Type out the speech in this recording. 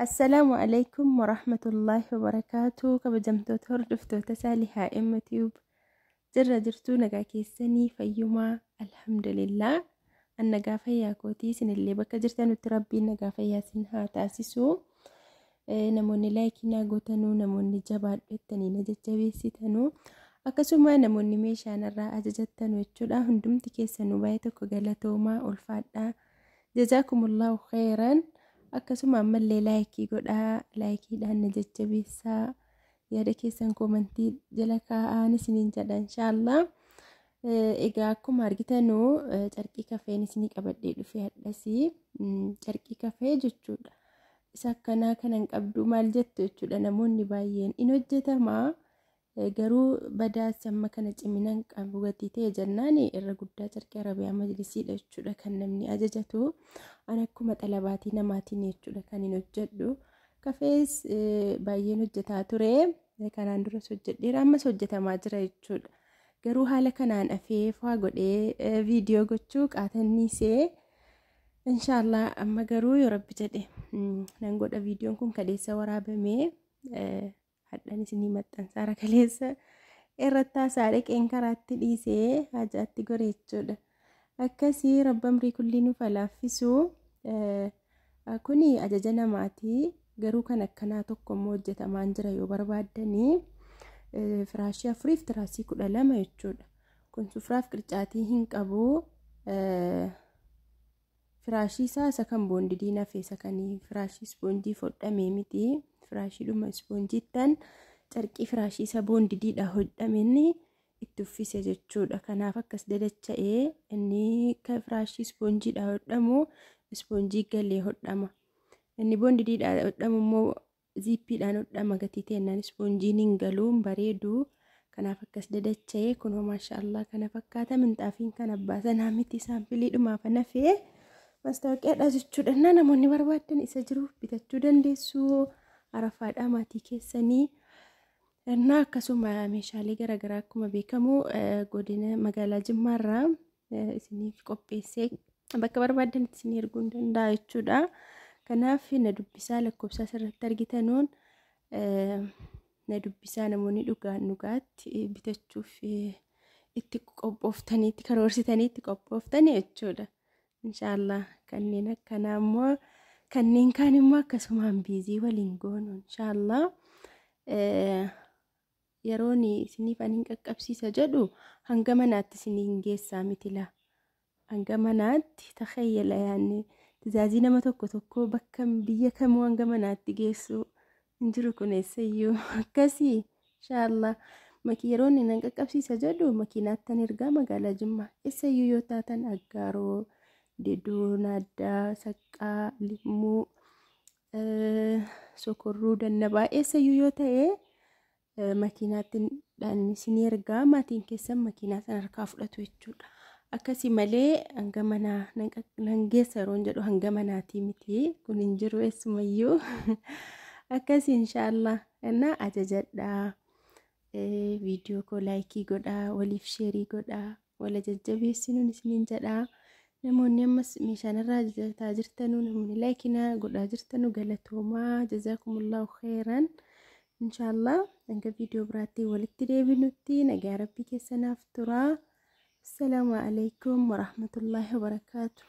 Assalaamu alaikum warahmatullaahi wabarakaatu. Kabajamtoota hordoftoota Saalihaa Emma Tube, jirra jirtuu? Nagaa keessanii? Fayyumaa? Alhamdulillah. An nagaa fayyaa kootii, isinillee bakka jirtanutti Rabbiin nagaa fayyaa isin haa taasisu. Namoonni like naa gootanuu, namoonni jabaadhu jettanii na jajjabeessitanuu, akkasuma namoonni meeshaan irraa ajajattanu jechuudha. Hundumti keessanuu baay'ee tokko galatoomaa, ulfaadhaa. Jazaakumullahu khairan. Akkasuma ammallee like godhaa, likeiidhaan na jajjabeessaa, yaada keessan comment jala kaa'aan isiniin jedha, inshaallah. Egaa akkuma argitanuu carqii kafeen isinii qabadhee dhufe hadhasii, carqii kafee jechuudha. Isa akkanaa kanan qabdu maal jettu jechuudha namoonni baay'een. In hojjetamaa, garuu badaa amma kana cimina hin qabu gatii ta'e jennaan irra guddaa carqii Arabiyaa majlisiidha jechuudha kan namni ajajatu. An akkuma xalabaatii namaatiin jechuudha kan hin hojjedhu. Kafees baay'een hojjetaa ture. Kanaan duras hojjedheera, ammas hojjetamaa jira jechuudha. Garuu haala kanaan afee faa godhee viidiyoo gochuu qaatanniisee, inshaallah amma garuu yoo Rabbi jedhe nan godha. Viidiyoon kun kaleessa waraabamee hadhan isinii maxxansaara. Kaleessa irratti haasaa dhaqeen karaatti dhiisee hajaatti gore jechuudha. Akkasii Rabba amrii kullii nuuf laaffisuu. Kuni ajaja namaati. Garuu kan akkanaa tokko immoo hojjetamaan jira yoo barbaaddanii, firaashii 4f tiraasii 12 jechuudha. Kun sufraaf qircaatii hin qabu. Firaashii isaa isa kan bondediin hafe, isa kan firaashii ispoonjii hodhamee miti. Firaashiidhuma ispoonjiittan carqii firaashii isa bondediidha hodhameen itti uffise jechuudha. Kanaaf akkas dadacha'ee. Inni kan firaashii ispoonjiidha hodhamu ispoonjii galee hodhama. Inni bondediidha hodhamu immoo ziippiidhaan hodhama gatii ta'ennaan ispoonjiin hin galuu, hin bareedu. Kanaaf akkas dadacha'ee. Kunoo maashaallah kana fakkaata. Minxaafiin kan abbaa sanaa miti, sampleiidhumaaf hafee mastaawoqiyaadha jechuudha. Na namoonni barbaadan isa jiru bitachuu dandeessu. Arafaadhaa maatii keessanii. Innaa akkasuma meeshaalee garaagaraa akkuma beekamu godina magaalaa Jimmaarraa isiniif qopheessee bakka barbaadanitti isin erguu hin danda'a jechuudha. Kanaaf na dubbisaa, lakkoofsa asirratti argitanuun na dubbisaa, namoonni dhugaan dhugaatti bitachuuf itti qophooftanii, itti karoorsitanii itti qophooftanii jechuudha. Inshaallah kanneen akkanaa immoo, kanneen kaan immoo akkasumaan busy waliin goonu, inshaallah. Yeroon isiniif ani hin qaqqabsiisa jedhu hanga manaatti isinii hin geessaa miti laa. Hanga manaatti takhayyala, yaanni tizaazii nama tokko tokko bakka biyya kamuu hanga manaatti geessu hin jiru, kun eessayyuu akkasii, inshaallah. Maki yeroon nan qaqqabsiisa jedhu makiinaattan ergaa. Magaalaa Jimmaa eessayyuu yoo taatan, Aggaaroo, Diduu, Naaddaa, Saqqaa, Limmuu, Sokorruu, Dannabaa, eessayyuu yoo ta'e makiinaatti isinii ergaa, maatiin keessan makiinaa sana harkaa fudhatu jechuudha. Akkasii malee hanga manaa nan geessa yeroon jedhu hanga manaatii miti, kun hin jiru eessumayyuu. Akkasii inshaallah innaa ajajadhaa. Viidiyoo koo like godhaa, waliif share godhaa, wala jajjabeessinuun isiniin jedhaa. Namoonni ammas meeshaan irraa ajajataa jirtanuu, namoonni like naa godhaa jirtanuu, galatoomaa, jazaakumullahu khairan. Inshaallah hanga viidiyoo biraatti walitti deebinutti nagaa Rabbii keessanaaf turaa. Assalaamu alaikum warahmatullaahi wabarakaatu.